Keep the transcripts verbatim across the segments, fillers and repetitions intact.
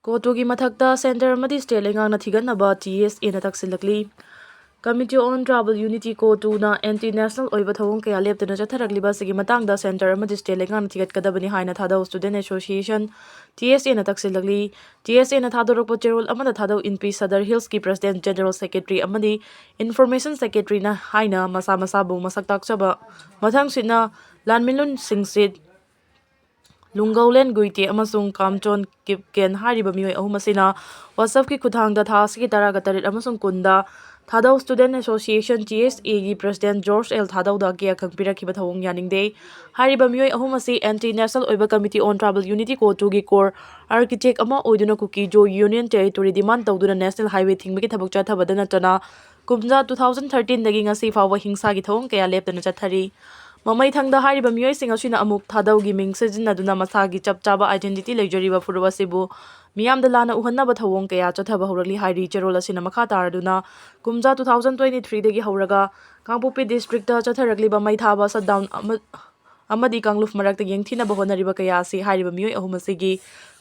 ꯀꯣꯇꯨꯒꯤ ꯃꯊꯛꯇ ꯁꯦꯟꯇꯔ ꯑꯃꯗꯤ ꯁ꯭ꯇꯦꯠ ꯂꯩꯉꯥꯛꯅ ꯊꯤꯒꯠꯅꯕ ꯇꯤ ꯑꯦꯁ ꯑꯦꯅ ꯇꯛꯁꯤꯜꯂꯛꯂꯤ꯫ Committee on Tribal Unity ꯀꯣꯇꯨꯅ ꯑꯦꯟꯇꯤ ꯅꯦꯁꯅꯦꯜ ꯑꯣꯏꯕ ꯊꯧꯑꯣꯡ ꯀꯌꯥ ꯂꯦꯞꯇꯅ ꯆꯠꯊꯔꯛꯂꯤꯕ ꯑꯁꯤꯒꯤ ꯃꯇꯥꯡꯗ ꯁꯦꯟꯇꯔ ꯑꯃꯗꯤ ꯁ꯭ꯇꯦꯠ ꯂꯩꯉꯥꯛꯅ ꯊꯤꯒꯠꯀꯗꯕꯅꯤ ꯍꯥꯏꯅ ꯊꯥꯗꯧ student association, T S N ꯇꯛꯁꯤꯜꯂꯛꯂꯤ꯫ T S ꯑꯦꯅ ꯊꯥꯗꯣꯔꯛꯄ ꯆꯦꯔꯣꯜ ꯑꯃꯗ ꯊꯥꯗꯧ ꯏꯟꯄꯤ ꯁꯗꯔ ꯍꯤꯜꯁꯀꯤ ꯄ꯭ꯔꯁꯤꯗꯦꯟꯠ, ꯖꯦꯅꯔꯦꯜ ꯁꯦꯀ꯭ꯔꯦꯇꯔꯤ ꯑꯃꯗꯤ ꯏꯟꯐꯣꯔꯃꯦꯁꯟ ꯁꯦꯀ꯭ꯔꯦꯇꯔꯤꯅ ꯍꯥꯏꯅ ꯃꯁꯥ ꯃꯁꯥꯕꯨ ꯃꯁꯛ ꯇꯥꯛꯆꯕ, ꯃꯊꯪꯁꯤꯠꯅ ꯂꯥꯟꯃꯤꯂꯨꯟ ꯁꯤꯡꯁꯤꯠ, ꯂꯨꯡꯒꯧꯂꯦꯟ ꯒꯨꯏꯇꯦ ꯑꯃꯁꯨꯡ ꯀꯥꯝꯆꯣꯟ ꯀꯤꯞꯀꯦꯟ ꯍꯥꯏꯔꯤꯕ ꯃꯤꯑꯣꯏ ꯑꯍꯨꯝ ꯑꯁꯤꯅ WhatsApp-ꯀꯤ ꯈꯨꯠꯊꯥꯡꯗ ꯊꯥ ꯑꯁꯤꯒꯤ ꯇꯔꯥꯒ ꯇꯔꯦꯠ ꯑꯃꯁꯨꯡ ꯀꯨꯟꯗ ꯊꯥꯗꯧ ꯁ꯭ꯇꯨꯗꯦꯟꯠ ꯑꯦꯁꯣꯁꯤꯌꯦꯁꯟ, ꯇꯤ ꯑꯦꯁ ꯑꯦꯒꯤ ꯄ꯭ꯔꯁꯤꯗꯦꯟꯠ ꯖꯣꯔꯖ ꯑꯦꯜ ꯊꯥꯗꯧꯗ ꯑꯀꯤ ꯑꯈꯪ ꯄꯤꯔꯛꯈꯤꯕ ꯊꯧꯑꯣꯡ ꯌꯥꯅꯤꯡꯗꯦ꯫ ꯍꯥꯏꯔꯤꯕ ꯃꯤꯑꯣꯏ ꯑꯍꯨꯝ ꯑꯁꯤ ꯑꯦꯟꯇꯤ ꯅꯦꯁꯅꯦꯜ ꯑꯣꯏꯕ Committee on Tribal Unity ꯀꯣꯇꯨꯒꯤ core architect ꯑꯃ ꯑꯣꯏꯗꯨꯅ ꯀꯨꯀꯤ ꯖꯣ ꯌꯨꯅꯤꯌꯟ ꯇꯦꯔꯤꯇꯣꯔꯤ ꯗꯤꯃꯥꯟ ꯇꯧꯗꯨꯅ ꯅꯦꯁꯅꯦꯜ ꯍꯥꯏꯋꯦ ꯊꯤꯡꯕꯒꯤ ꯊꯕꯛ ꯆꯠꯊꯕꯗ ꯅꯠꯇꯅ ꯀꯨꯝꯖꯥ two thousand thirteen-ꯗꯒꯤ ꯉꯁꯤ ꯐꯥꯎꯕ ꯍꯤꯡꯁꯥꯒꯤ ꯊꯧꯑꯣꯡ ꯀꯌꯥ ꯂꯦꯞꯇꯅ ꯆꯠꯊꯔꯤ꯫ ꯃꯃꯩ ꯊꯪꯗ ꯍꯥꯏꯔꯤꯕ ꯃꯤꯑꯣꯏꯁꯤꯡ ꯑꯁꯤꯅ ꯑꯃꯨꯛ ꯊꯥꯗꯧꯒꯤ ꯃꯤꯡ ꯁꯤꯖꯤꯟꯅꯗꯨꯅ ꯃꯁꯥꯒꯤ ꯆꯞ ꯆꯥꯕ identity ꯂꯩꯖꯔꯤꯕ ꯐꯨꯔꯨꯞ ꯑꯁꯤꯕꯨ ꯃꯤꯌꯥꯝꯗ ꯂꯥꯟꯅ ꯎꯍꯟꯅꯕ ꯊꯧꯑꯣꯡ ꯀꯌꯥ ꯆꯠꯊꯕ ꯍꯧꯔꯛꯂꯤ ꯍꯥꯏꯔꯤ꯫ ꯆꯦꯔꯣꯜ ꯑꯁꯤꯅ ꯃꯈꯥ ꯇꯥꯔꯗꯨꯅ ꯀꯨꯝꯖꯥ two thousand twenty-three-ꯗꯒꯤ ꯍꯧꯔꯒ ꯀꯥꯡꯄꯣꯛꯄꯤ district-ꯇ ꯆꯠꯊꯔꯛꯂꯤꯕ ꯃꯩ ꯊꯥꯕ shutdown ꯑꯃ, ꯑꯃꯗꯤ ꯀꯥꯡꯂꯨꯞ ꯃꯔꯛꯇ ꯌꯦꯡꯊꯤꯅꯕ ꯍꯣꯠꯅꯔꯤꯕ ꯀꯌꯥ ꯑꯁꯤ ꯍꯥꯏꯔꯤꯕ ꯃꯤꯑꯣꯏ ꯑꯍꯨꯝ ꯑꯁꯤꯒꯤ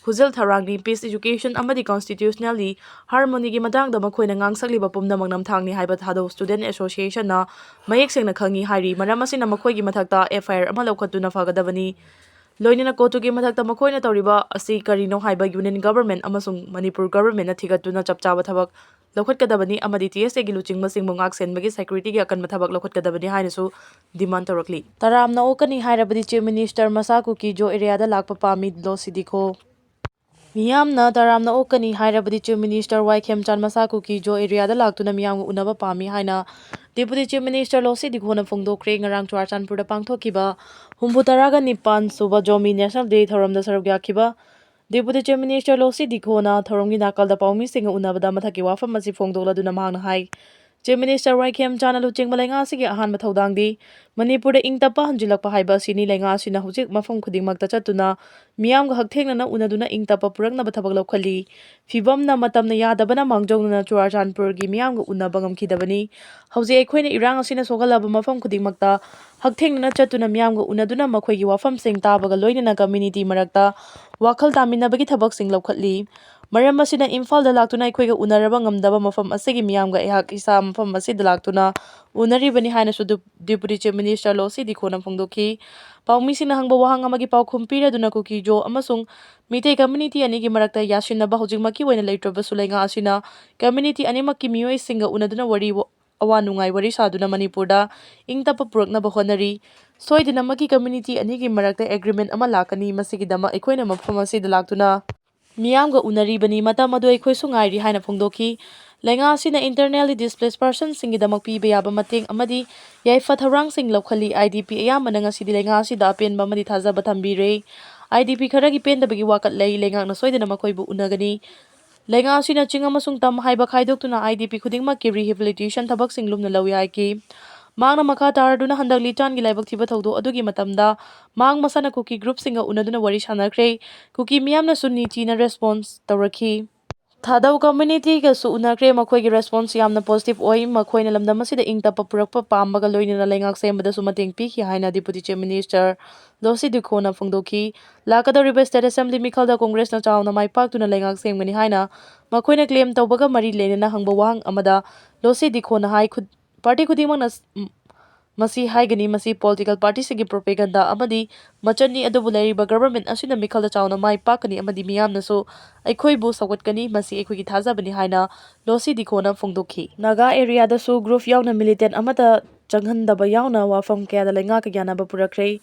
ꯈꯨꯖꯤꯜ ꯊꯧꯔꯥꯡꯅꯤ꯫ Peace, education ꯑꯃꯗꯤ constitutionally harmony-ꯒꯤ ꯃꯇꯥꯡꯗ ꯃꯈꯣꯏꯅ ꯉꯥꯡꯁꯛꯂꯤꯕ ꯄꯨꯝꯅꯃꯛ ꯅꯝꯊꯥꯛꯅꯤ ꯍꯥꯏꯕ ꯊꯥꯗꯧ ꯁ꯭ꯇꯨꯗꯦꯟꯠ ꯑꯦꯁꯣꯁꯤꯌꯦꯁꯟꯅ ꯃꯌꯦꯛ ꯁꯦꯡꯅ ꯈꯪꯏ ꯍꯥꯏꯔꯤ꯫ ꯃꯔꯝ ꯑꯁꯤꯅ ꯃꯈꯣꯏꯒꯤ ꯃꯊꯛꯇ F I R ꯑꯃ ꯂꯧꯈꯠꯇꯨꯅ ꯐꯒꯗꯕꯅꯤ꯫ ꯂꯣꯏꯅꯅ ꯀꯣꯇꯨꯒꯤ ꯃꯊꯛꯇ ꯃꯈꯣꯏꯅ ꯇꯧꯔꯤꯕ ꯑꯁꯤ ꯀꯔꯤꯅꯣ ꯍꯥꯏꯕ ꯌꯨꯅꯤꯌꯟ ꯒꯚꯔꯟꯃꯦꯟꯠ ꯑꯃꯁꯨꯡ ꯃꯅꯤꯄꯨꯔ ꯒꯚꯔꯟꯃꯦꯟꯠꯅ ꯊꯤꯒꯠꯇꯨꯅ ꯆꯞ ꯆꯥꯕ ꯊꯕꯛ ꯂꯧꯈꯠꯀꯗꯕꯅꯤ ꯑꯃꯗꯤ ꯇꯤ ꯑꯦꯁ ꯑꯦꯒꯤ ꯂꯨꯆꯤꯡꯕꯁꯤꯡꯕꯨ ꯉꯥꯛ ꯁꯦꯟꯕꯒꯤ security-ꯒꯤ ꯑꯀꯟꯕ ꯊꯕꯛ ꯂꯧꯈꯠꯀꯗꯕꯅꯤ ꯍꯥꯏꯅꯁꯨ demand ꯇꯧꯔꯛꯂꯤ꯫ ꯇꯔꯥꯝꯅ ꯑꯣꯛꯀꯅꯤ ꯍꯥꯏꯔꯕꯗꯤ Chief Minister ꯃꯁꯥ ꯀꯨꯀꯤ ꯖꯣ area-ꯗ ꯂꯥꯛꯄ ꯄꯥꯝꯃꯤ, ꯂꯣ ꯁꯤꯗꯤꯈꯣ꯫ ꯃꯤꯌꯥꯝꯅ ꯇꯔꯥꯝꯅ ꯑꯣꯛꯀꯅꯤ ꯍꯥꯏꯔꯕꯗꯤ Chief Minister ꯋꯥꯏ ꯈꯦꯝꯆꯥꯟ ꯃꯁꯥ ꯀꯨꯀꯤ ꯖꯣ area-ꯗ ꯂꯥꯛꯇꯨꯅ ꯃꯤꯌꯥꯝꯒ ꯎꯅꯕ ꯄꯥꯝꯃꯤ ꯍꯥꯏꯅ Deputy Chief Minister ꯂꯣ ꯁꯤꯗꯤꯈꯣꯅ ꯐꯣꯡꯗꯣꯛꯈ꯭ꯔꯦ꯫ ꯉꯔꯥꯡ ꯆꯨꯔꯥꯆꯥꯟꯄꯨꯔꯗ ꯄꯥꯡꯊꯣꯛꯈꯤꯕ ꯍꯨꯝꯐꯨ ꯇꯔꯥꯒ ꯅꯤꯄꯥꯟ ꯁꯨꯕ ꯖꯣꯃꯤ National Day ꯊꯧꯔꯝꯗ ꯁꯔꯨꯛ ꯌꯥꯈꯤꯕ Deputy Chief Minister ꯂꯣ ꯁꯤꯗꯤꯈꯣꯅ ꯊꯧꯔꯝꯒꯤ ꯅꯥꯀꯜꯗ ꯄꯥꯎꯃꯤꯁꯤꯡꯒ ꯎꯅꯕꯗ ꯃꯊꯛꯀꯤ ꯋꯥꯐꯝ ꯑꯁꯤ ꯐꯣꯡꯗꯣꯛꯂꯗꯨꯅ ꯃꯍꯥꯛꯅ ꯍꯥꯏ, Chief Minister ꯋꯥꯏ ꯈꯦꯝꯆꯥꯟꯅ ꯂꯨꯆꯤꯡꯕ ꯂꯩꯉꯥꯛ ꯑꯁꯤꯒꯤ ꯑꯍꯥꯟꯕ ꯊꯧꯗꯥꯡꯗꯤ ꯃꯅꯤꯄꯨꯔꯗ ꯏꯪ ꯇꯞꯄ ꯍꯟꯖꯤꯜꯂꯛꯄ ꯍꯥꯏꯕ ꯑꯁꯤꯅꯤ꯫ ꯂꯩꯉꯥꯛ ꯑꯁꯤꯅ ꯍꯧꯖꯤꯛ ꯃꯐꯝ ꯈꯨꯗꯤꯡꯃꯛꯇ ꯆꯠꯇꯨꯅ ꯃꯤꯌꯥꯝꯒ ꯍꯛꯊꯦꯡꯅꯅ ꯎꯅꯗꯨꯅ ꯏꯪ ꯇꯞꯄ ꯄꯨꯔꯛꯅꯕ ꯊꯕꯛ ꯂꯧꯈꯠꯂꯤ꯫ ꯐꯤꯕꯝꯅ ꯃꯇꯝꯅ ꯌꯥꯗꯕꯅ ꯃꯥꯡꯖꯧꯅꯅ ꯆꯨꯔꯥꯆꯥꯟꯄꯨꯔꯒꯤ ꯃꯤꯌꯥꯝꯒ ꯎꯅꯕ ꯉꯝꯈꯤꯗꯕꯅꯤ꯫ ꯍꯧꯖꯤꯛ ꯑꯩꯈꯣꯏꯅ ꯏꯔꯥꯡ ꯑꯁꯤꯅ ꯁꯣꯛꯍꯜꯂꯕ ꯃꯐꯝ ꯈꯨꯗꯤꯡꯃꯛꯇ ꯍꯛꯊꯦꯡꯅꯅ ꯆꯠꯇꯨꯅ ꯃꯤꯌꯥꯝꯒ ꯎꯅꯗꯨꯅ ꯃꯈꯣꯏꯒꯤ ꯋꯥꯐꯝꯁꯤꯡ ꯇꯥꯕꯒ ꯂꯣꯏꯅꯅ community ꯃꯔꯛꯇ ꯋꯥꯈꯜ ꯇꯥꯃꯤꯟꯅꯕꯒꯤ ꯊꯕꯛꯁꯤꯡ ꯂꯧꯈꯠꯂꯤ꯫ ꯃꯔꯝ ꯑꯁꯤꯅ ꯏꯝꯐꯥꯜꯗ ꯂꯥꯛꯇꯨꯅ ꯑꯩꯈꯣꯏꯒ ꯎꯅꯔꯕ ꯉꯝꯗꯕ ꯃꯐꯝ ꯑꯁꯤꯒꯤ ꯃꯤꯌꯥꯝꯒ ꯑꯩꯍꯥꯛ ꯏꯁꯥ ꯃꯐꯝ ꯑꯁꯤꯗ ꯂꯥꯛꯇꯨꯅ ꯎꯅꯔꯤꯕꯅꯤ ꯍꯥꯏꯅꯁꯨ ꯗꯨ-, Deputy Chief Minister ꯂꯣꯁꯤ ꯗꯤꯈꯣꯅ ꯐꯣꯡꯗꯣꯛꯈꯤ꯫ ꯄꯥꯎꯃꯤꯁꯤꯡꯅ ꯍꯪꯕ ꯋꯥꯍꯪ ꯑꯃꯒꯤ ꯄꯥꯎꯈꯨꯝ ꯄꯤꯔꯗꯨꯅ ꯀꯨꯀꯤꯖꯣ ꯑꯃꯁꯨꯡ ꯃꯤꯇꯩ community ꯑꯅꯤꯒꯤ ꯃꯔꯛꯇ ꯌꯥꯁꯤꯟꯅꯕ ꯍꯧꯖꯤꯛꯃꯛꯀꯤ ꯑꯣꯏꯅ ꯂꯩꯇ꯭ꯔꯕꯁꯨ, ꯂꯩꯉꯥꯛ ꯑꯁꯤꯅ community ꯑꯅꯤꯃꯛꯀꯤ ꯃꯤꯑꯣꯏꯁꯤꯡꯒ ꯎꯅꯗꯨꯅ ꯋꯥꯔꯤ ꯋꯥ-, ꯑꯋꯥ ꯅꯨꯡꯉꯥꯏ ꯋꯥꯔꯤ ꯁꯥꯗꯨꯅ ꯃꯅꯤꯄꯨꯔꯗ ꯏꯪ ꯇꯞꯄ ꯄꯨꯔꯛꯅꯕ ꯍꯣꯠꯅꯔꯤ꯫ ꯁꯣꯏꯗꯅꯃꯛꯀꯤ community ꯑꯅꯤꯒꯤ ꯃꯔꯛꯇ agreement ꯑꯃ ꯂꯥꯛꯀꯅꯤ꯫ ꯃꯁꯤꯒꯤꯗꯃꯛ ꯑꯩꯈꯣꯏꯅ ꯃꯐꯝ ꯑꯁꯤꯗ ꯂꯥꯛꯇꯨꯅ ꯃꯤꯌꯥꯝꯒ ꯎꯅꯔꯤꯕꯅꯤ꯫ ꯃꯇꯝ ꯑꯗꯨ ꯑꯩꯈꯣꯏꯁꯨ ꯉꯥꯏꯔꯤ ꯍꯥꯏꯅ ꯐꯣꯡꯗꯣꯛꯈꯤ꯫ ꯂꯩꯉꯥꯛ ꯑꯁꯤꯅ internally displaced personꯁꯤꯡꯒꯤꯗꯃꯛ ꯄꯤꯕ ꯌꯥꯕ ꯃꯇꯦꯡ ꯑꯃꯗꯤ ꯌꯥꯏꯐ ꯊꯧꯔꯥꯡꯁꯤꯡ ꯂꯧꯈꯠꯂꯤ꯫ IDP ꯑꯌꯥꯝꯕꯅ ꯉꯁꯤꯗꯤ ꯂꯩꯉꯥꯛ ꯑꯁꯤꯗ ꯑꯄꯦꯟꯕ ꯑꯃꯗꯤ ꯊꯥꯖꯕ ꯊꯝꯕꯤꯔꯦ꯫ IDP ꯈꯔꯒꯤ ꯄꯦꯟꯗꯕꯒꯤ ꯋꯥꯀꯠ ꯂꯩ꯫ ꯂꯩꯉꯥꯛꯅ ꯁꯣꯏꯗꯅ ꯃꯈꯣꯏꯕꯨ ꯎꯅꯒꯅꯤ꯫ ꯂꯩꯉꯥꯛ ꯑꯁꯤꯅ ꯆꯤꯡ ꯑꯃꯁꯨꯡ ꯇꯝ ꯍꯥꯏꯕ ꯈꯥꯏꯗꯣꯛꯇꯨꯅ IDP ꯈꯨꯗꯤꯡꯃꯛꯀꯤ rehabilitation ꯊꯕꯛꯁꯤꯡ ꯂꯨꯝꯅ ꯂꯧꯏ ꯍꯥꯏꯈꯤ꯫ ꯃꯍꯥꯛꯅ ꯃꯈꯥ ꯇꯥꯔꯗꯨꯅ ꯍꯟꯗꯛ ꯂꯤꯆꯥꯟꯒꯤ ꯂꯥꯏꯕꯛ ꯊꯤꯕ ꯊꯧꯗꯣꯛ ꯑꯗꯨꯒꯤ ꯃꯇꯝꯗ ꯃꯍꯥꯛ ꯃꯁꯥꯅ ꯀꯨꯀꯤ groupꯁꯤꯡꯒ ꯎꯅꯗꯨꯅ ꯋꯥꯔꯤ ꯁꯥꯟꯅꯈ꯭ꯔꯦ꯫ ꯀꯨꯀꯤ ꯃꯤꯌꯥꯝꯅꯁꯨ ꯅꯤꯡꯊꯤꯅ response ꯇꯧꯔꯛꯈꯤ꯫ ꯊꯥꯗꯧ communityꯒꯁꯨ ꯎꯅꯈ꯭ꯔꯦ꯫ ꯃꯈꯣꯏꯒꯤ response ꯌꯥꯝꯅ positive ꯑꯣꯏ꯫ ꯃꯈꯣꯏꯅ ꯂꯝꯗꯝ ꯑꯁꯤꯗ ꯏꯪ ꯇꯞꯄ ꯄꯨꯔꯛꯄ ꯄꯥꯝꯕꯒ ꯂꯣꯏꯅꯅ ꯂꯩꯉꯥꯛ ꯁꯦꯝꯕꯗꯁꯨ ꯃꯇꯦꯡ ꯄꯤꯈꯤ ꯍꯥꯏꯅ Deputy Chief Minister ꯂꯣꯁꯤ ꯗꯤꯈꯣꯅ ꯐꯣꯡꯗꯣꯛꯈꯤ꯫ ꯂꯥꯛꯀꯗꯧꯔꯤꯕ State Assembly ꯃꯤꯈꯜꯗ ꯀꯣꯡꯒ꯭ꯔꯦꯁꯅ ꯆꯥꯎꯅ ꯃꯥꯏ ꯄꯥꯛꯇꯨꯅ ꯂꯩꯉꯥꯛ ꯁꯦꯝꯒꯅꯤ ꯍꯥꯏꯅ ꯃꯈꯣꯏꯅ claim ꯇꯧꯕꯒ ꯃꯔꯤ ꯂꯩꯅꯅ ꯍꯪꯕ ꯋꯥꯍꯪ ꯑꯃꯗ ꯂꯣꯁꯤ ꯗꯤꯈꯣꯅ ꯍꯥꯏ, ꯈꯨꯠ-, party ꯈꯨꯗꯤꯡꯃꯛꯅ ꯁ-, ꯃꯁꯤ ꯍꯥꯏꯒꯅꯤ, ꯃꯁꯤ political partyꯁꯤꯡꯒꯤ propaganda ꯑꯃꯗꯤ ꯃꯆꯠꯅꯤ, ꯑꯗꯨꯕꯨ ꯂꯩꯔꯤꯕ government ꯑꯁꯤꯅ ꯃꯤꯈꯜꯗ ꯆꯥꯎꯅ ꯃꯥꯏ ꯄꯥꯛꯀꯅꯤ ꯑꯃꯗꯤ ꯃꯤꯌꯥꯝꯅꯁꯨ ꯑꯩꯈꯣꯏꯕꯨ ꯁꯧꯒꯠꯀꯅꯤ, ꯃꯁꯤ ꯑꯩꯈꯣꯏꯒꯤ ꯊꯥꯖꯕꯅꯤ ꯍꯥꯏꯅ ꯂꯣꯁꯤ ꯗꯤꯈꯣꯅ ꯐꯣꯡꯗꯣꯛꯈꯤ꯫ ꯅꯥꯒꯥ areaꯗꯁꯨ group ꯌꯥꯎꯅ militant ꯑꯃꯠꯇ ꯆꯪꯍꯟꯗꯕ ꯌꯥꯎꯅ ꯋꯥꯐꯝ ꯀꯌꯥꯗ ꯂꯩꯉꯥꯛꯀ ꯌꯥꯅꯕ ꯄꯨꯔꯛꯈ꯭ꯔꯦ꯫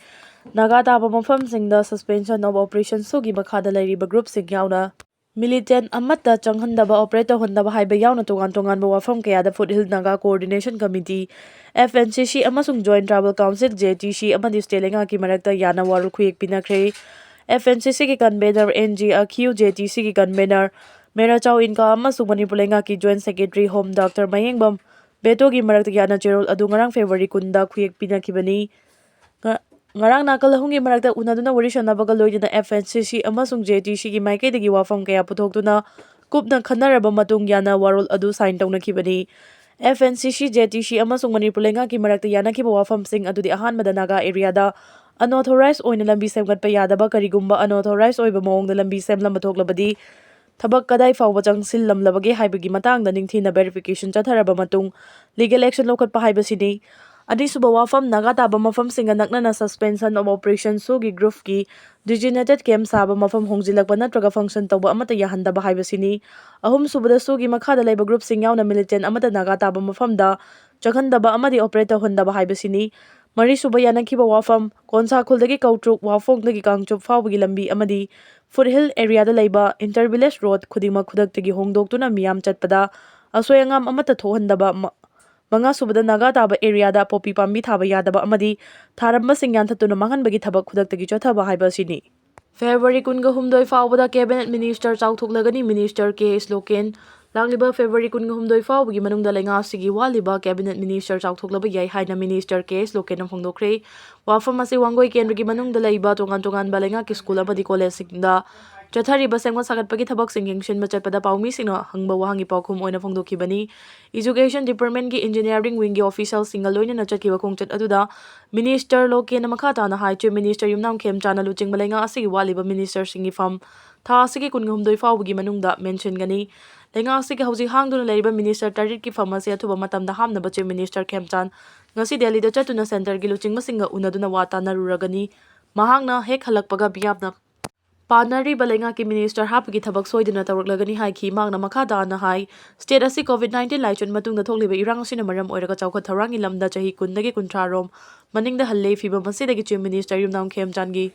ꯅꯥꯒꯥ ꯇꯥꯕ ꯃꯐꯝꯁꯤꯡꯗ suspension of operations ꯁꯨꯒꯤ ꯃꯈꯥꯗ ꯂꯩꯔꯤꯕ groupꯁꯤꯡ ꯌꯥꯎꯅ militant ꯑꯃꯠꯇ ꯆꯪꯍꯟꯗꯕ, operate ꯇꯧꯍꯟꯗꯕ ꯍꯥꯏꯕ ꯌꯥꯎꯅ ꯇꯣꯉꯥꯟ ꯇꯣꯉꯥꯟꯕ ꯋꯥꯐꯝ ꯀꯌꯥꯗ Foothill Naga Coordination Committee, F N C C, ꯑꯃꯁꯨꯡ Joint Tribal Council, J T C, ꯑꯃꯗꯤ state ꯂꯩꯉꯥꯛꯀꯤ ꯃꯔꯛꯇ ꯌꯥꯅ ꯋꯥꯔꯣꯜ ꯈꯨꯌꯦꯛ ꯄꯤꯅꯈ꯭ꯔꯦ꯫ F N C Cꯒꯤ convener N G Akhiu, J T Cꯒꯤ convener ꯃꯦꯔꯥꯆꯥꯎ ꯏꯟꯀꯥ ꯑꯃꯁꯨꯡ ꯃꯅꯤꯄꯨꯔ ꯂꯩꯉꯥꯛꯀꯤ Joint Secretary Home Doctor ꯃꯌꯦꯡꯕꯝ ꯕꯦꯇꯣꯒꯤ ꯃꯔꯛꯇ ꯌꯥꯅ ꯆꯦꯔꯣꯜ ꯑꯗꯨ ꯉꯔꯥꯡ ꯐꯦꯕ꯭ꯔꯨꯋꯥꯔꯤ ꯀꯨꯟꯗ ꯈꯨꯌꯦꯛ ꯄꯤꯅꯈꯤꯕꯅꯤ꯫ ꯉ-, ꯉꯔꯥꯡ ꯅꯥꯀꯜ ꯑꯍꯨꯝꯒꯤ ꯃꯔꯛꯇ ꯎꯅꯗꯨꯅ ꯋꯥꯔꯤ ꯁꯥꯟꯅꯕꯒ ꯂꯣꯏꯅꯅ F N C C ꯑꯃꯁꯨꯡ J T Cꯒꯤ ꯃꯥꯏꯀꯩꯗꯒꯤ ꯋꯥꯐꯝ ꯀꯌꯥ ꯄꯨꯊꯣꯛꯇꯨꯅ ꯀꯨꯞꯅ ꯈꯟꯅꯔꯕ ꯃꯇꯨꯡ ꯌꯥꯅ ꯋꯥꯔꯣꯜ ꯑꯗꯨ sign ꯇꯧꯅꯈꯤꯕꯅꯤ꯫ F N C C, J T C ꯑꯃꯁꯨꯡ ꯃꯅꯤꯄꯨꯔ ꯂꯩꯉꯥꯛꯀꯤ ꯃꯔꯛꯇ ꯌꯥꯅꯈꯤꯕ ꯋꯥꯐꯝꯁꯤꯡ ꯑꯗꯨꯗꯤ ꯑꯍꯥꯟꯕꯗ ꯅꯥꯒꯥ areaꯗ unauthorized ꯑꯣꯏꯅ ꯂꯝꯕꯤ ꯁꯦꯝꯒꯠꯄ ꯌꯥꯗꯕ, ꯀꯔꯤꯒꯨꯝꯕ unauthorized ꯑꯣꯏꯕ ꯃꯑꯣꯡꯗ ꯂꯝꯕꯤ ꯁꯦꯝꯂꯝꯕ ꯊꯣꯛꯂꯕꯗꯤ ꯊꯕꯛ ꯀꯗꯥꯏ ꯐꯥꯎꯕ ꯆꯪꯁꯤꯜꯂꯝꯂꯕꯒꯦ ꯍꯥꯏꯕꯒꯤ ꯃꯇꯥꯡꯗ ꯅꯤꯡꯊꯤꯅ verification ꯆꯠꯊꯔꯕ ꯃꯇꯨꯡ legal action ꯂꯧꯈꯠꯄ ꯍꯥꯏꯕꯁꯤꯅꯤ꯫ ꯑꯅꯤꯁꯨꯕ ꯋꯥꯐꯝ, ꯅꯥꯒꯥ ꯇꯥꯕ ꯃꯐꯝꯁꯤꯡꯒ ꯅꯛꯅꯅ suspension of operation SoOꯒꯤ groupꯀꯤ designated camp ꯁꯥꯕ ꯃꯐꯝ ꯍꯣꯡꯖꯤꯜꯂꯛꯄ ꯅꯠꯇ꯭ꯔꯒ function ꯇꯧꯕ ꯑꯃꯠꯇ ꯌꯥꯍꯟꯗꯕ ꯍꯥꯏꯕꯁꯤꯅꯤ꯫ ꯑꯍꯨꯝꯁꯨꯕꯗ, SoOꯒꯤ ꯃꯈꯥꯗ ꯂꯩꯕ groupꯁꯤꯡ ꯌꯥꯎꯅ militant ꯑꯃꯠꯇ ꯅꯥꯒꯥ ꯇꯥꯕ ꯃꯐꯝꯗ ꯆꯪꯍꯟꯗꯕ ꯑꯃꯗꯤ operate ꯇꯧꯍꯟꯗꯕ ꯍꯥꯏꯕꯁꯤꯅꯤ꯫ ꯃꯔꯤꯁꯨꯕ ꯌꯥꯅꯈꯤꯕ ꯋꯥꯐꯝ, ꯀꯣꯟꯁꯥ ꯈꯨꯜꯗꯒꯤ ꯀꯧꯇ꯭ꯔꯨꯛ, ꯋꯥꯐꯣꯡꯗꯒꯤ ꯀꯥꯡꯆꯨꯞ ꯐꯥꯎꯕꯒꯤ ꯂꯝꯕꯤ ꯑꯃꯗꯤ foothill areaꯗ ꯂꯩꯕ inter-village road ꯈꯨꯗꯤꯡꯃꯛ ꯈꯨꯗꯛꯇꯒꯤ ꯍꯣꯡꯗꯣꯛꯇꯨꯅ ꯃꯤꯌꯥꯝ ꯆꯠꯄꯗ ꯑꯁꯣꯏ ꯑꯉꯥꯝ ꯑꯃꯠꯇ ꯊꯣꯛꯍꯟꯗꯕ꯫ ꯃ-, ꯃꯉꯥꯁꯨꯕꯗ, ꯅꯥꯒꯥ ꯇꯥꯕ areaꯗ ꯄꯣꯄꯤ ꯄꯥꯝꯕꯤ ꯊꯥꯕ ꯌꯥꯗꯕ ꯑꯃꯗꯤ ꯊꯥꯔꯝꯕꯁꯤꯡ ꯌꯥꯟꯊꯠꯇꯨꯅ ꯃꯥꯡꯍꯟꯕꯒꯤ ꯊꯕꯛ ꯈꯨꯗꯛꯇꯒꯤ ꯆꯠꯊꯕ ꯍꯥꯏꯕ ꯑꯁꯤꯅꯤ꯫ ꯐꯦꯕ꯭ꯔꯨꯋꯥꯔꯤ ꯀꯨꯟꯒ ꯍꯨꯝꯗꯣꯏ ꯐꯥꯎꯕꯗ Cabinet Minister ꯆꯥꯎꯊꯣꯛꯂꯒꯅꯤ, Minister K S local. ꯂꯥꯛꯂꯤꯕ ꯐꯦꯕ꯭ꯔꯨꯋꯥꯔꯤ ꯀꯨꯟꯒ ꯍꯨꯝꯗꯣꯏ ꯐꯥꯎꯕꯒꯤ ꯃꯅꯨꯡꯗ ꯂꯩꯉꯥꯛ ꯑꯁꯤꯒꯤ ꯋꯥꯠꯂꯤꯕ Cabinet Minister ꯆꯥꯎꯊꯣꯛꯂꯕ ꯌꯥꯏ ꯍꯥꯏꯅ Minister K S ꯂꯣꯀꯦꯟꯅ ꯐꯣꯡꯗꯣꯛꯈ꯭ꯔꯦ꯫ ꯋꯥꯐꯝ ꯑꯁꯤ ꯋꯥꯡꯒꯣꯏ ꯀꯦꯟꯗ꯭ꯔꯒꯤ ꯃꯅꯨꯡꯗ ꯂꯩꯕ ꯇꯣꯉꯥꯟ ꯇꯣꯉꯥꯟꯕ ꯂꯩꯉꯥꯛꯀꯤ school ꯑꯃꯗꯤ collegeꯁꯤꯡꯗ ꯆꯠꯊꯔꯤꯕ ꯁꯦꯝꯒꯠ ꯁꯥꯒꯠꯄꯒꯤ ꯊꯕꯛꯁꯤꯡ ꯌꯦꯡꯁꯤꯟꯕ ꯆꯠꯄꯗ ꯄꯥꯎꯃꯤꯁꯤꯡꯅ ꯍꯪꯕ ꯋꯥꯍꯪꯒꯤ ꯄꯥꯎꯈꯨꯝ ꯑꯣꯏꯅ ꯐꯣꯡꯗꯣꯛꯈꯤꯕꯅꯤ꯫ Education Departmentꯀꯤ Engineering Wingꯒꯤ officialꯁꯤꯡꯒ ꯂꯣꯏꯅꯅ ꯆꯠꯈꯤꯕ ꯈꯣꯡꯆꯠ ꯑꯗꯨꯗ Minister ꯂꯣꯀꯦꯟꯅ ꯃꯈꯥ ꯇꯥꯅ ꯍꯥꯏ, Chief Minister ꯌꯨꯝꯅꯥꯝ ꯈꯦꯝꯆꯥꯟꯅ ꯂꯨꯆꯤꯡꯕ ꯂꯩꯉꯥꯛ ꯑꯁꯤꯒꯤ ꯋꯥꯠꯂꯤꯕ ministerꯁꯤꯡꯒꯤ ꯐꯝ ꯊꯥ ꯑꯁꯤꯒꯤ ꯀꯨꯟꯒ ꯍꯨꯝꯗꯣꯏ ꯐꯥꯎꯕꯒꯤ ꯃꯅꯨꯡꯗ ꯃꯦꯟꯁꯤꯟꯒꯅꯤ꯫ ꯂꯩꯉꯥꯛ ꯑꯁꯤꯒꯤ ꯍꯧꯖꯤꯛ ꯍꯥꯡꯗꯨꯅ ꯂꯩꯔꯤꯕ minister ꯇꯔꯦꯠꯀꯤ ꯐꯝ ꯑꯁꯤ ꯑꯊꯨꯕ ꯃꯇꯝꯗ ꯍꯥꯞꯅꯕ Chief Minister ꯈꯦꯝꯆꯥꯟ ꯉꯁꯤ ꯗꯦꯜꯂꯤꯗ ꯆꯠꯇꯨꯅ centreꯒꯤ ꯂꯨꯆꯤꯡꯕꯁꯤꯡꯒ ꯎꯅꯗꯨꯅ ꯋꯥ ꯇꯥꯟꯅꯔꯨꯔꯒꯅꯤ꯫ ꯃꯍꯥꯛꯅ ꯍꯦꯛ ꯍꯜꯂꯛꯄꯒ ꯃꯤꯌꯥꯝꯅ ꯄꯥꯟꯅꯔꯤꯕ ꯂꯩꯉꯥꯛꯀꯤ minister ꯍꯥꯞꯄꯒꯤ ꯊꯕꯛ ꯁꯣꯏꯗꯅ ꯇꯧꯔꯛꯂꯒꯅꯤ ꯍꯥꯏꯈꯤ꯫ ꯃꯍꯥꯛꯅ ꯃꯈꯥ ꯇꯥꯅ ꯍꯥꯏ, state ꯑꯁꯤ COVID nineteen ꯂꯥꯏꯆꯠ ꯃꯇꯨꯡꯗ ꯊꯣꯛꯂꯤꯕ ꯏꯔꯥꯡ ꯑꯁꯤꯅ ꯃꯔꯝ ꯑꯣꯏꯔꯒ ꯆꯥꯎꯈꯠ ꯊꯧꯔꯥꯡꯒꯤ ꯂꯝꯗ ꯆꯍꯤ ꯀꯨꯟꯗꯒꯤ ꯀꯨꯟꯊ꯭ꯔꯥ ꯔꯣꯝ ꯃꯅꯤꯡꯗ ꯍꯜꯂꯦ꯫ ꯐꯤꯕꯝ ꯑꯁꯤꯗꯒꯤ Chief Minister ꯌꯨꯝꯅꯥꯝ ꯈꯦꯝꯆꯥꯟꯒꯤ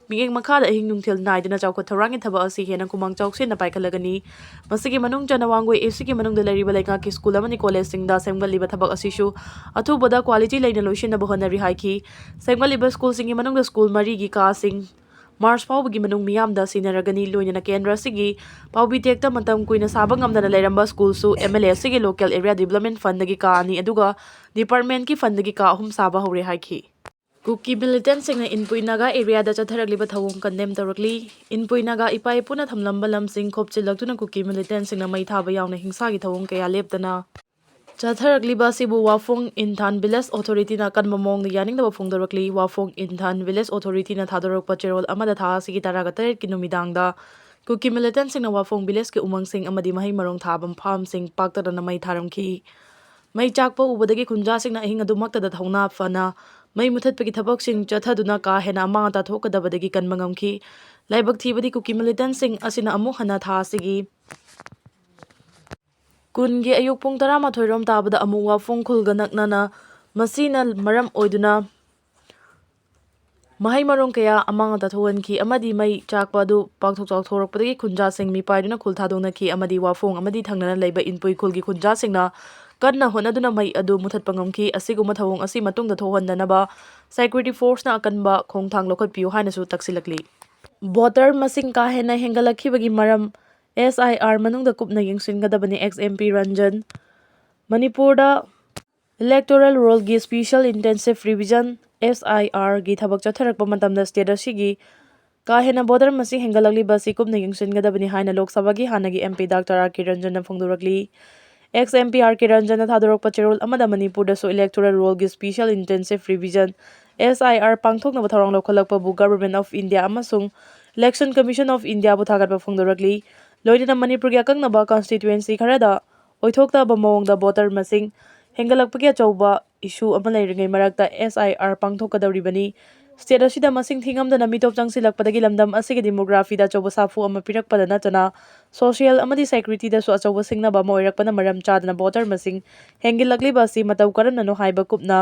ꯃꯤꯠꯌꯦꯡ ꯃꯈꯥꯗ ꯑꯍꯤꯡ ꯅꯨꯡꯊꯤꯜ ꯅꯥꯏꯗꯅ ꯆꯥꯎꯈꯠ ꯊꯧꯔꯥꯡꯒꯤ ꯊꯕꯛ ꯑꯁꯤ ꯍꯦꯟꯅ ꯈꯨꯃꯥꯡ ꯆꯥꯎꯁꯤꯟꯅ ꯄꯥꯏꯈꯠꯂꯒꯅꯤ꯫ ꯃꯁꯤꯒꯤ ꯃꯅꯨꯡ ꯆꯟꯅ ꯋꯥꯡꯒꯣꯏ Eastꯀꯤ ꯃꯅꯨꯡꯗ ꯂꯩꯔꯤꯕ ꯂꯩꯉꯥꯛꯀꯤ school ꯑꯃꯗꯤ collegeꯁꯤꯡꯗ ꯁꯦꯝꯒꯠꯂꯤꯕ ꯊꯕꯛ ꯑꯁꯤꯁꯨ ꯑꯊꯨꯕꯗ quality ꯂꯩꯅ ꯂꯣꯏꯁꯤꯟꯅꯕ ꯍꯣꯠꯅꯔꯤ ꯍꯥꯏꯈꯤ꯫ ꯁꯦꯝꯒꯠꯂꯤꯕ schoolꯁꯤꯡꯒꯤ ꯃꯅꯨꯡꯗ school ꯃꯔꯤꯒꯤ ꯀꯥꯁꯤꯡ ꯃꯥꯔꯆ ꯐꯥꯎꯕꯒꯤ ꯃꯅꯨꯡ ꯃꯤꯌꯥꯝꯗ ꯁꯤꯟꯅꯔꯒꯅꯤ꯫ ꯂꯣꯏꯅꯅ ꯀꯦꯟꯗ꯭ꯔ ꯑꯁꯤꯒꯤ ꯄꯥꯎꯕꯤ ꯇꯦꯛꯇ ꯃꯇꯝ ꯀꯨꯏꯅ ꯁꯥꯕ ꯉꯝꯗꯅ ꯂꯩꯔꯝꯕ ꯁ꯭ꯀꯨꯜꯁꯨ MLA ꯑꯁꯤꯒꯤ Local Area Development Fundꯒꯤ ꯀꯥ ꯑꯅꯤ ꯑꯗꯨꯒ departmentꯀꯤ fundꯒꯤ ꯀꯥ ꯑꯍꯨꯝ ꯁꯥꯕ ꯍꯧꯔꯦ ꯍꯥꯏꯈꯤ꯫ ꯀꯨꯀꯤ militantꯁꯤꯡꯅ ꯏꯟꯄꯨꯏ ꯅꯥꯒꯥ areaꯗ ꯆꯠꯊꯔꯛꯂꯤꯕ ꯊꯧꯑꯣꯡ condemn ꯇꯧꯔꯛꯂꯤ꯫ ꯏꯟꯄꯨꯏ ꯅꯥꯒꯥ ꯏꯄꯥ ꯏꯄꯨꯅ ꯊꯝꯂꯝꯕ ꯂꯝꯁꯤꯡ ꯈꯣꯞꯆꯤꯜꯂꯛꯇꯨꯅ ꯀꯨꯀꯤ militantꯁꯤꯡꯅ ꯃꯩ ꯊꯥꯕ ꯌꯥꯎꯅ ꯍꯤꯡꯁꯥꯒꯤ ꯊꯧꯑꯣꯡ ꯀꯌꯥ ꯂꯦꯞꯇꯅ ꯆꯠꯊꯔꯛꯂꯤꯕ ꯑꯁꯤꯕꯨ ꯋꯥꯐꯣꯡ ꯏꯟꯊꯥꯟ village authorityꯅ ꯑꯀꯟꯕ ꯃꯑꯣꯡꯗ ꯌꯥꯅꯤꯡꯗꯕ ꯐꯣꯡꯗꯣꯔꯛꯂꯤ꯫ ꯋꯥꯐꯣꯡ ꯏꯟꯊꯥꯟ village authorityꯅ ꯊꯥꯗꯣꯔꯛꯄ ꯆꯦꯔꯣꯜ ꯑꯃꯗ ꯊꯥ ꯑꯁꯤꯒꯤ ꯇꯔꯥꯒ ꯇꯔꯦꯠꯀꯤ ꯅꯨꯃꯤꯗꯥꯡꯗ ꯀꯨꯀꯤ militantꯁꯤꯡꯅ ꯋꯥꯐꯣꯡ villageꯀꯤ ꯎꯃꯪꯁꯤꯡ ꯑꯃꯗꯤ ꯃꯍꯩ ꯃꯔꯣꯡ ꯊꯥꯕ farmꯁꯤꯡ ꯄꯥꯛꯇꯅꯅ ꯃꯩ ꯊꯥꯔꯝꯈꯤ꯫ ꯃꯩ ꯆꯥꯛꯄ ꯎꯕꯗꯒꯤ ꯈꯨꯟꯖꯥꯁꯤꯡꯅ ꯑꯍꯤꯡ ꯑꯗꯨꯃꯛꯇꯗ ꯊꯧꯅꯥ ꯐꯅ ꯃꯩ ꯃꯨꯊꯠꯄꯒꯤ ꯊꯕꯛꯁꯤꯡ ꯆꯠꯊꯗꯨꯅ ꯀꯥ ꯍꯦꯟꯅ ꯑꯃꯥꯡ ꯑꯇꯥ ꯊꯣꯛꯀꯗꯕꯗꯒꯤ ꯀꯟꯕ ꯉꯝꯈꯤ꯫ ꯂꯥꯏꯕꯛ ꯊꯤꯕꯗꯤ ꯀꯨꯀꯤ militantꯁꯤꯡ ꯑꯁꯤꯅ ꯑꯃꯨꯛ ꯍꯟꯅ ꯊꯥ ꯑꯁꯤꯒꯤ ꯀꯨꯟꯒꯤ ꯑꯌꯨꯛ ꯄꯨꯡ ꯇꯔꯥꯃꯥꯊꯣꯏ ꯔꯣꯝ ꯇꯥꯕꯗ ꯑꯃꯨꯛ ꯋꯥꯐꯣꯡ ꯈꯨꯜꯒ ꯅꯛꯅꯅ ꯃꯁꯤꯅ ꯃꯔꯝ ꯑꯣꯏꯗꯨꯅ ꯃꯍꯩ ꯃꯔꯣꯡ ꯀꯌꯥ ꯑꯃꯥꯡ ꯑꯇꯥ ꯊꯣꯛꯍꯟꯈꯤ ꯑꯃꯗꯤ ꯃꯩ ꯆꯥꯛꯄ ꯑꯗꯨ ꯄꯥꯛꯊꯣꯛ ꯆꯥꯎꯊꯣꯔꯛꯄꯗꯒꯤ ꯈꯨꯟꯖꯥꯁꯤꯡ ꯃꯤꯄꯥꯏꯗꯨꯅ ꯈꯨꯜ ꯊꯥꯗꯣꯛꯅꯈꯤ ꯑꯃꯗꯤ ꯋꯥꯐꯣꯡ ꯑꯃꯗꯤ ꯊꯪꯅꯅ ꯂꯩꯕ ꯏꯟꯄꯨꯏ ꯈꯨꯜꯒꯤ ꯈꯨꯟꯖꯥꯁꯤꯡꯅ ꯀꯟꯅ ꯍꯣꯠꯅꯗꯨꯅ ꯃꯩ ꯑꯗꯨ ꯃꯨꯊꯠꯄ ꯉꯝꯈꯤ꯫ ꯑꯁꯤꯒꯨꯝꯕ ꯊꯧꯑꯣꯡ ꯑꯁꯤ ꯃꯇꯨꯡꯗ ꯊꯣꯛꯍꯟꯗꯅꯕ security forceꯅ ꯑꯀꯟꯕ ꯈꯣꯡꯊꯥꯡ ꯂꯧꯈꯠꯄꯤꯌꯨ ꯍꯥꯏꯅꯁꯨ ꯇꯛꯁꯤꯜꯂꯛꯂꯤ꯫ Voter ꯃꯁꯤꯡ ꯀꯥ ꯍꯦꯟꯅ ꯍꯦꯟꯒꯠꯂꯛꯈꯤꯕꯒꯤ ꯃꯔꯝ SIR ꯃꯅꯨꯡꯗ ꯀꯨꯞꯅ ꯌꯦꯡꯁꯤꯟꯒꯗꯕꯅꯤ, ex MP ꯔꯟꯖꯟ꯫ ꯃꯅꯤꯄꯨꯔꯗ Electoral Rollꯒꯤ Special Intensive Revision, SIRꯒꯤ ꯊꯕꯛ ꯆꯠꯊꯔꯛꯄ ꯃꯇꯝꯗ state ꯑꯁꯤꯒꯤ ꯀꯥ ꯍꯦꯟꯅ voter ꯃꯁꯤꯡ ꯍꯦꯟꯒꯠꯂꯛꯂꯤꯕ ꯑꯁꯤ ꯀꯨꯞꯅ ꯌꯦꯡꯁꯤꯟꯒꯗꯕꯅꯤ ꯍꯥꯏꯅ ꯂꯣꯛ ꯁꯚꯥꯒꯤ ꯍꯥꯟꯅꯒꯤ MP Doctor R K ꯔꯟꯖꯟꯅ ꯐꯣꯡꯗꯣꯔꯛꯂꯤ꯫ Ex MP R K ꯔꯟꯖꯟꯅ ꯊꯥꯗꯣꯔꯛꯄ ꯆꯦꯔꯣꯜ ꯑꯃꯗ ꯃꯅꯤꯄꯨꯔꯗꯁꯨ Electoral Rollꯒꯤ Special Intensive Revision, SIR ꯄꯥꯡꯊꯣꯛꯅꯕ ꯊꯧꯔꯥꯡ ꯂꯧꯈꯠꯂꯛꯄꯕꯨ Government of India ꯑꯃꯁꯨꯡ Election Commission of Indiaꯕꯨ ꯊꯥꯒꯠꯄ ꯐꯣꯡꯗꯣꯔꯛꯂꯤ꯫ ꯂꯣꯏꯅꯅ ꯃꯅꯤꯄꯨꯔꯒꯤ ꯑꯀꯛꯅꯕ constituency ꯈꯔꯗ ꯑꯣꯏꯊꯣꯛꯇꯕ ꯃꯑꯣꯡꯗ voter ꯃꯁꯤꯡ ꯍꯦꯟꯒꯠꯂꯛꯄꯒꯤ ꯑꯆꯧꯕ issue ꯑꯃ ꯂꯩꯔꯤꯉꯩ ꯃꯔꯛꯇ SIR ꯄꯥꯡꯊꯣꯛꯀꯗꯧꯔꯤꯕꯅꯤ꯫ State ꯑꯁꯤꯗ ꯃꯁꯤꯡ ꯊꯤꯉꯝꯗꯅ ꯃꯤꯇꯣꯞ ꯆꯪꯁꯤꯜꯂꯛꯄꯗꯒꯤ ꯂꯝꯗꯝ ꯑꯁꯤꯒꯤ demographyꯗ ꯑꯆꯧꯕ ꯁꯥꯐꯨ ꯑꯃ ꯄꯤꯔꯛꯄꯗ ꯅꯠꯇꯅ social ꯑꯃꯗꯤ securityꯗꯁꯨ ꯑꯆꯧꯕ ꯁꯤꯡꯅꯕ ꯑꯃ ꯑꯣꯏꯔꯛꯄꯅ ꯃꯔꯝ ꯆꯥꯗꯅ voter ꯃꯁꯤꯡ ꯍꯦꯟꯒꯠꯂꯛꯂꯤꯕ ꯑꯁꯤ ꯃꯇꯧ ꯀꯔꯝꯅꯅꯣ ꯍꯥꯏꯕ ꯀꯨꯞꯅ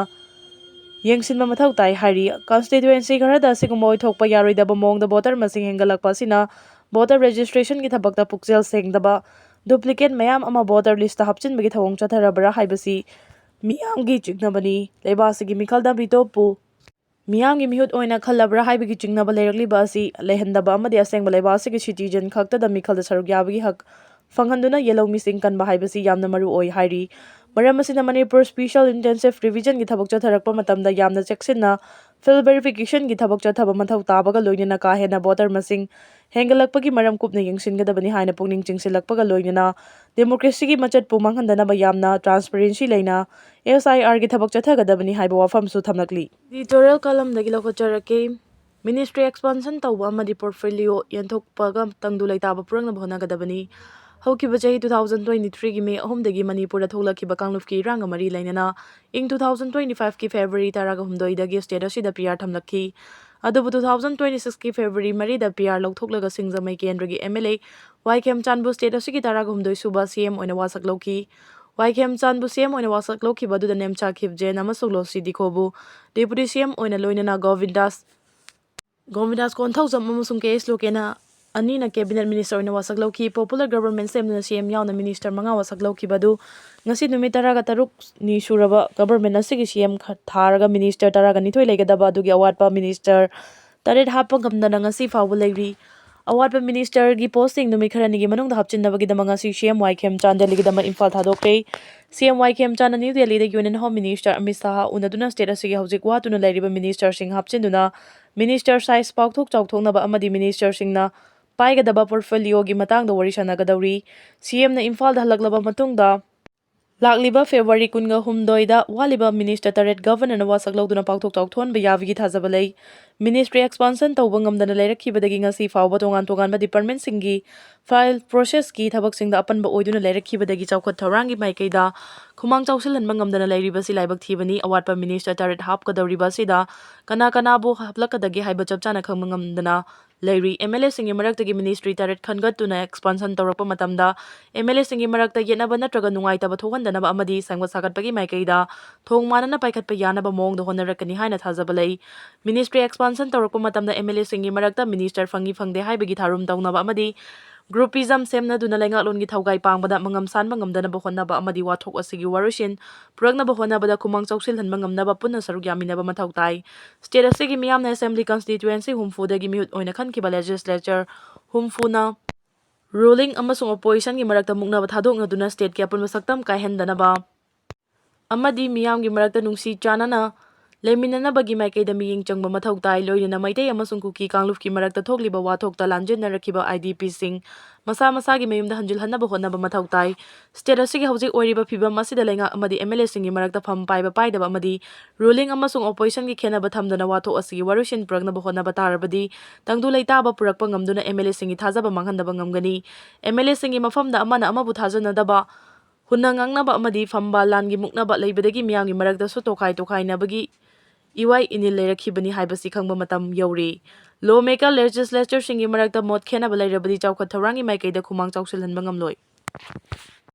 ꯌꯦꯡꯁꯤꯟꯕ ꯃꯊꯧ ꯇꯥꯏ ꯍꯥꯏꯔꯤ꯫ Constituency ꯈꯔꯗ ꯑꯁꯤꯒꯨꯝꯕ ꯑꯣꯏꯊꯣꯛꯄ ꯌꯥꯔꯣꯏꯗꯕ ꯃꯑꯣꯡꯗ voter ꯃꯁꯤꯡ ꯍꯦꯟꯒꯠꯂꯛꯄ ꯑꯁꯤꯅ voter registrationꯒꯤ ꯊꯕꯛꯇ ꯄꯨꯛꯆꯦꯜ ꯁꯦꯡꯗꯕ, duplicate ꯃꯌꯥꯝ ꯑꯃ voter listꯇ ꯍꯥꯞꯆꯤꯟꯕꯒꯤ ꯊꯧꯑꯣꯡ ꯆꯠꯊꯔꯕ꯭ꯔꯥ ꯍꯥꯏꯕꯁꯤ ꯃꯤꯌꯥꯝꯒꯤ ꯆꯤꯡꯅꯕꯅꯤ꯫ ꯂꯩꯕꯥꯛ ꯑꯁꯤꯒꯤ ꯃꯤꯈꯜꯗ ꯃꯤꯇꯣꯞꯄꯨ ꯃꯤꯌꯥꯝꯒꯤ ꯃꯤꯍꯨꯠ ꯑꯣꯏꯅ ꯈꯜꯂꯕ꯭ꯔꯥ ꯍꯥꯏꯕꯒꯤ ꯆꯤꯡꯅꯕ ꯂꯩꯔꯛꯂꯤꯕ ꯑꯁꯤ ꯂꯩꯍꯟꯗꯕ ꯑꯃꯗꯤ ꯑꯁꯦꯡꯕ ꯂꯩꯕꯥꯛ ꯑꯁꯤꯒꯤ citizen ꯈꯛꯇꯗ ꯃꯤꯈꯜꯗ ꯁꯔꯨꯛ ꯌꯥꯕꯒꯤ ꯍꯛ ꯐꯪꯍꯟꯗꯨꯅ ꯌꯦꯜꯍꯧ ꯃꯤꯁꯤꯡ ꯀꯟꯕ ꯍꯥꯏꯕꯁꯤ ꯌꯥꯝꯅ ꯃꯔꯨ ꯑꯣꯏ ꯍꯥꯏꯔꯤ꯫ ꯃꯔꯝ ꯑꯁꯤꯅ ꯃꯅꯤꯄꯨꯔ Special Intensive Revisionꯒꯤ ꯊꯕꯛ ꯆꯠꯊꯔꯛꯄ ꯃꯇꯝꯗ ꯌꯥꯝꯅ ꯆꯦꯛꯁꯤꯟꯅ field verificationꯒꯤ ꯊꯕꯛ ꯆꯠꯊꯕ ꯃꯊꯧ ꯇꯥꯕꯒ ꯂꯣꯏꯅꯅ ꯀꯥ ꯍꯦꯟꯅ voter ꯃꯁꯤꯡ ꯍꯦꯟꯒꯠꯂꯛꯄꯒꯤ ꯃꯔꯝ ꯀꯨꯞꯅ ꯌꯦꯡꯁꯤꯟꯒꯗꯕꯅꯤ ꯍꯥꯏꯅ ꯄꯨꯛꯅꯤꯡ ꯆꯤꯡꯁꯤꯜꯂꯛꯄꯒ ꯂꯣꯏꯅꯅ democracyꯒꯤ ꯃꯆꯠꯄꯨ ꯃꯥꯡꯍꯟꯗꯅꯕ ꯌꯥꯝꯅ transparency ꯂꯩꯅ SIRꯒꯤ ꯊꯕꯛ ꯆꯠꯊꯒꯗꯕꯅꯤ ꯍꯥꯏꯕ ꯋꯥꯐꯝꯁꯨ ꯊꯝꯂꯛꯂꯤ꯫ Editorial columnꯗꯒꯤ ꯂꯧꯈꯠꯆꯔꯛꯀꯦ꯫ Ministry expansion ꯇꯧꯕ ꯑꯃꯗꯤ portfolio ꯌꯦꯟꯊꯣꯛꯄꯒ ꯇꯪꯗꯨ ꯂꯩꯇꯥꯕ ꯄꯨꯔꯛꯅꯕ ꯍꯣꯠꯅꯒꯗꯕꯅꯤ꯫ ꯍꯧꯈꯤꯕ ꯆꯍꯤ two thousand twenty threeꯒꯤ May ꯑꯍꯨꯝꯗꯒꯤ ꯃꯅꯤꯄꯨꯔꯗ ꯊꯣꯛꯂꯛꯈꯤꯕ ꯀꯥꯡꯂꯨꯞꯀꯤ ꯏꯔꯥꯡꯒ ꯃꯔꯤ ꯂꯩꯅꯅ ꯏꯪ two thousand twenty fiveꯀꯤ February ꯇꯔꯥꯒ ꯍꯨꯝꯗꯣꯏꯗꯒꯤ state ꯑꯁꯤꯗ PR ꯊꯝꯂꯛꯈꯤ꯫ ꯑꯗꯨꯕꯨ two thousand twenty sixꯀꯤ February ꯃꯔꯤꯗ PR ꯂꯧꯊꯣꯛꯂꯒ ꯁꯤꯡꯖꯃꯩ ꯀꯦꯟꯗ꯭ꯔꯒꯤ MLA ꯋꯥꯏ ꯈꯦꯝꯆꯥꯟꯕꯨ state ꯑꯁꯤꯒꯤ ꯇꯔꯥꯒ ꯍꯨꯝꯗꯣꯏ ꯁꯨꯕ CM ꯑꯣꯏꯅ ꯋꯥꯁꯛ ꯂꯧꯈꯤ꯫ ꯋꯥꯏ ꯈꯦꯝꯆꯥꯟꯕꯨ CM ꯑꯣꯏꯅ ꯋꯥꯁꯛ ꯂꯧꯈꯤꯕ ꯑꯗꯨꯗ ꯅꯦꯝꯆꯥ ꯈꯤꯞꯖꯦꯟ ꯑꯃꯁꯨꯡ ꯂꯣꯁꯤ ꯗꯤꯈꯣꯕꯨ Deputy CM ꯑꯣꯏꯅ ꯂꯣꯏꯅꯅ ꯒꯣꯕꯤꯟꯗꯥꯁ ꯒꯣꯕꯤꯟꯗꯥꯁ ꯀꯣꯟꯊꯧꯖꯝ ꯑꯃꯁꯨꯡ K H ꯂꯣꯀꯦꯟ ꯑꯅꯤꯅ cabinet minister ꯑꯣꯏꯅ ꯋꯥꯁꯛ ꯂꯧꯈꯤ꯫ Popular government ꯁꯦꯝꯗꯨꯅ CM ꯌꯥꯎꯅ minister ꯃꯉꯥ ꯋꯥꯁꯛ ꯂꯧꯈꯤꯕ ꯑꯗꯨ ꯉꯁꯤ ꯅꯨꯃꯤꯠ ꯇꯔꯥꯒ ꯇꯔꯨꯛꯅꯤ ꯁꯨꯔꯕ government ꯑꯁꯤꯒꯤ CM ꯈ-, ꯊꯥꯔꯒ minister ꯇꯔꯥꯒ ꯅꯤꯊꯣꯏ ꯂꯩꯒꯗꯕ ꯑꯗꯨꯒꯤ ꯑꯋꯥꯠꯄ minister ꯇꯔꯦꯠ ꯍꯥꯞꯄ ꯉꯝꯗꯅ ꯉꯁꯤ ꯐꯥꯎꯕ ꯂꯩꯔꯤ꯫ ꯑꯋꯥꯠꯄ ministerꯒꯤ postꯁꯤꯡ ꯅꯨꯃꯤꯠ ꯈꯔꯅꯤꯒꯤ ꯃꯅꯨꯡꯗ ꯍꯥꯞꯆꯤꯟꯅꯕꯒꯤꯗꯃꯛ ꯉꯁꯤ CM ꯋꯥꯏ ꯈꯦꯝꯆꯥꯟ ꯗꯦꯜꯂꯤꯒꯤꯗꯃꯛ ꯏꯝꯐꯥꯜ ꯊꯥꯗꯣꯛꯈ꯭ꯔꯦ꯫ CM ꯋꯥꯏ ꯈꯦꯝꯆꯥꯟꯅ New Delhiꯗ Union Home Minister Amit Shah ꯎꯅꯗꯨꯅ state ꯑꯁꯤꯒꯤ ꯍꯧꯖꯤꯛ ꯋꯥꯠꯇꯨꯅ ꯂꯩꯔꯤꯕ ministerꯁꯤꯡ ꯍꯥꯞꯆꯤꯟꯗꯨꯅ minister size ꯄꯥꯛꯊꯣꯛ ꯆꯥꯎꯊꯣꯛꯅꯕ ꯑꯃꯗꯤ ministerꯁꯤꯡꯅ ꯄꯥꯏꯒꯗꯕ portfolioꯒꯤ ꯃꯇꯥꯡꯗ ꯋꯥꯔꯤ ꯁꯥꯟꯅꯒꯗꯧꯔꯤ꯫ CMꯅ ꯏꯝꯐꯥꯜꯗ ꯍꯜꯂꯛꯂꯕ ꯃꯇꯨꯡꯗ ꯂꯥꯛꯂꯤꯕ February ꯀꯨꯟꯒ ꯍꯨꯝꯗꯣꯏꯗ ꯋꯥꯠꯂꯤꯕ minister ꯇꯔꯦꯠ governorꯅ ꯋꯥꯁꯛ ꯂꯧꯗꯨꯅ ꯄꯥꯛꯊꯣꯛ ꯆꯥꯎꯊꯣꯛꯍꯟꯕ ꯌꯥꯕꯒꯤ ꯊꯥꯖꯕ ꯂꯩ꯫ Ministry expansion ꯇꯧꯕ ꯉꯝꯗꯅ ꯂꯩꯔꯛꯈꯤꯕꯗꯒꯤ ꯉꯁꯤ ꯐꯥꯎꯕ ꯇꯣꯉꯥꯟ ꯇꯣꯉꯥꯟꯕ departmentꯁꯤꯡꯒꯤ file processꯀꯤ ꯊꯕꯛꯁꯤꯡꯗ ꯑꯄꯟꯕ ꯑꯣꯏꯗꯨꯅ ꯂꯩꯔꯛꯈꯤꯕꯗꯒꯤ ꯆꯥꯎꯈꯠ ꯊꯧꯔꯥꯡꯒꯤ ꯃꯥꯏꯀꯩꯗ ꯈꯨꯃꯥꯡ ꯆꯥꯎꯁꯤꯜꯍꯟꯕ ꯉꯝꯗꯅ ꯂꯩꯔꯤꯕꯁꯤ ꯂꯥꯏꯕꯛ ꯊꯤꯕꯅꯤ꯫ ꯑꯋꯥꯠꯄ minister ꯇꯔꯦꯠ ꯍꯥꯞꯀꯗꯧꯔꯤꯕ ꯑꯁꯤꯗ ꯀꯅꯥ ꯀꯅꯥꯕꯨ ꯍꯥꯞꯂꯛꯀꯗꯒꯦ ꯍꯥꯏꯕ ꯆꯞ ꯆꯥꯅ ꯈꯪꯕ ꯉꯝꯗꯅ ꯂꯩꯔꯤ꯫ MLAꯁꯤꯡꯒꯤ ꯃꯔꯛꯇꯒꯤ ministry ꯇꯔꯦꯠ ꯈꯟꯒꯠꯇꯨꯅ expansion ꯇꯧꯔꯛꯄ ꯃꯇꯝꯗ MLAꯁꯤꯡꯒꯤ ꯃꯔꯛꯇ ꯌꯦꯠꯅꯕ ꯅꯠꯇ꯭ꯔꯒ ꯅꯨꯡꯉꯥꯏꯇꯕ ꯊꯣꯛꯍꯟꯗꯅꯕ ꯑꯃꯗꯤ ꯁꯦꯝꯒꯠ ꯁꯥꯒꯠꯄꯒꯤ ꯃꯥꯏꯀꯩꯗ ꯊꯣꯡ ꯃꯥꯟꯅꯅ ꯄꯥꯏꯈꯠꯄ ꯌꯥꯅꯕ ꯃꯑꯣꯡꯗ ꯍꯣꯠꯅꯔꯛꯀꯅꯤ ꯍꯥꯏꯅ ꯊꯥꯖꯕ ꯂꯩ꯫ Ministry expansion ꯇꯧꯔꯛꯄ ꯃꯇꯝꯗ MLAꯁꯤꯡꯒꯤ ꯃꯔꯛꯇ minister ꯐꯪꯏ ꯐꯪꯗꯦ ꯍꯥꯏꯕꯒꯤ ꯊꯥꯔꯨꯝ ꯇꯧꯅꯕ ꯑꯃꯗꯤ groupism ꯁꯦꯝꯅꯗꯨꯅ ꯂꯩꯉꯥꯛꯂꯣꯟꯒꯤ ꯊꯧꯒꯥꯏ ꯄꯥꯡꯕꯗ ꯃꯉꯝ ꯁꯥꯟꯕ ꯉꯝꯗꯅꯕ ꯍꯣꯠꯅꯕ ꯑꯃꯗꯤ ꯋꯥꯊꯣꯛ ꯑꯁꯤꯒꯤ ꯋꯥꯔꯣꯏꯁꯤꯟ ꯄꯨꯔꯛꯅꯕ ꯍꯣꯠꯅꯕꯗ ꯈꯨꯃꯥꯡ ꯆꯥꯎꯁꯤꯜꯍꯟꯕ ꯉꯝꯅꯕ ꯄꯨꯟꯅ ꯁꯔꯨꯛ ꯌꯥꯃꯤꯟꯅꯕ ꯃꯊꯧ ꯇꯥꯏ꯫ State ꯑꯁꯤꯒꯤ ꯃꯤꯌꯥꯝꯅ Assembly Constituency ꯍꯨꯝꯐꯨꯗꯒꯤ ꯃꯤꯍꯨꯠ ꯑꯣꯏꯅ ꯈꯟꯈꯤꯕ Legislature ꯍꯨꯝꯐꯨꯅ ruling ꯑꯃꯁꯨꯡ oppositionꯒꯤ ꯃꯔꯛꯇ ꯃꯨꯛꯅꯕ ꯊꯥꯗꯣꯛꯅꯗꯨꯅ stateꯀꯤ ꯑꯄꯨꯟꯕ ꯁꯛꯇꯝ ꯀꯥꯏꯍꯟꯗꯅꯕ ꯑꯃꯗꯤ ꯃꯤꯌꯥꯝꯒꯤ ꯃꯔꯛꯇ ꯅꯨꯡꯁꯤ ꯆꯥꯟꯅꯅ ꯂꯩꯃꯤꯟꯅꯅꯕꯒꯤ ꯃꯥꯏꯀꯩꯗ ꯃꯤꯠꯌꯦꯡ ꯆꯪꯕ ꯃꯊꯧ ꯇꯥꯏ꯫ ꯂꯣꯏꯅꯅ ꯃꯩꯇꯩ ꯑꯃꯁꯨꯡ ꯀꯨꯀꯤ ꯀꯥꯡꯂꯨꯞꯀꯤ ꯃꯔꯛꯇ ꯊꯣꯛꯂꯤꯕ ꯋꯥꯊꯣꯛꯇ ꯂꯥꯟꯖꯦꯟꯅꯔꯛꯈꯤꯕ IDPꯁꯤꯡ ꯃꯁꯥ ꯃꯁꯥꯒꯤ ꯃꯌꯨꯝꯗ ꯍꯟꯖꯤꯜꯍꯟꯅꯕ ꯍꯣꯠꯅꯕ ꯃꯊꯧ ꯇꯥꯏ꯫ State ꯑꯁꯤꯒꯤ ꯍꯧꯖꯤꯛ ꯑꯣꯏꯔꯤꯕ ꯐꯤꯕꯝ ꯑꯁꯤꯗ ꯂꯩꯉꯥꯛ ꯑꯃꯗꯤ MLAꯁꯤꯡꯒꯤ ꯃꯔꯛꯇ ꯐꯝ ꯄꯥꯏꯕ ꯄꯥꯏꯗꯕ ꯑꯃꯗꯤ ruling ꯑꯃꯁꯨꯡ oppositionꯒꯤ ꯈꯦꯠꯅꯕ ꯊꯝꯗꯅ ꯋꯥꯊꯣꯛ ꯑꯁꯤꯒꯤ ꯋꯥꯔꯣꯏꯁꯤꯟ ꯄꯨꯔꯛꯅꯕ ꯍꯣꯠꯅꯕ ꯇꯥꯔꯕꯗꯤ ꯇꯪꯗꯨ ꯂꯩꯇꯥꯕ ꯄꯨꯔꯛꯄ ꯉꯝꯗꯨꯅ MLAꯁꯤꯡꯒꯤ ꯊꯥꯖꯕ ꯃꯥꯡꯍꯟꯗꯕ ꯉꯝꯒꯅꯤ꯫ MLAꯁꯤꯡꯒꯤ ꯃꯐꯝꯗ ꯑꯃꯅ ꯑꯃꯕꯨ ꯊꯥꯖꯅꯗꯕ ꯍꯨꯟꯅ ꯉꯥꯡꯅꯕ ꯑꯃꯗꯤ ꯐꯝꯕꯥꯜ ꯂꯥꯟꯒꯤ ꯃꯨꯛꯅꯕ ꯂꯩꯕꯗꯒꯤ ꯃꯤꯌꯥꯝꯒꯤ ꯃꯔꯛꯇꯁꯨ ꯇꯣꯈꯥꯏ ꯇꯣꯈꯥꯏꯅꯕꯒꯤ ꯏꯋꯥꯏ ꯏꯅꯤꯜ ꯂꯩꯔꯛꯈꯤꯕꯅꯤ ꯍꯥꯏꯕꯁꯤ ꯈꯪꯕ ꯃꯇꯝ ꯌꯧꯔꯤ꯫ Lawmaker, legislatureꯁꯤꯡꯒꯤ ꯃꯔꯛꯇ ꯃꯣꯠ ꯈꯦꯠꯅꯕ ꯂꯩꯔꯕꯗꯤ ꯆꯥꯎꯈꯠ ꯊꯧꯔꯥꯡꯒꯤ ꯃꯥꯏꯀꯩꯗ ꯈꯨꯃꯥꯡ ꯆꯥꯎꯁꯤꯜꯍꯟꯕ ꯉꯝꯂꯣꯏ꯫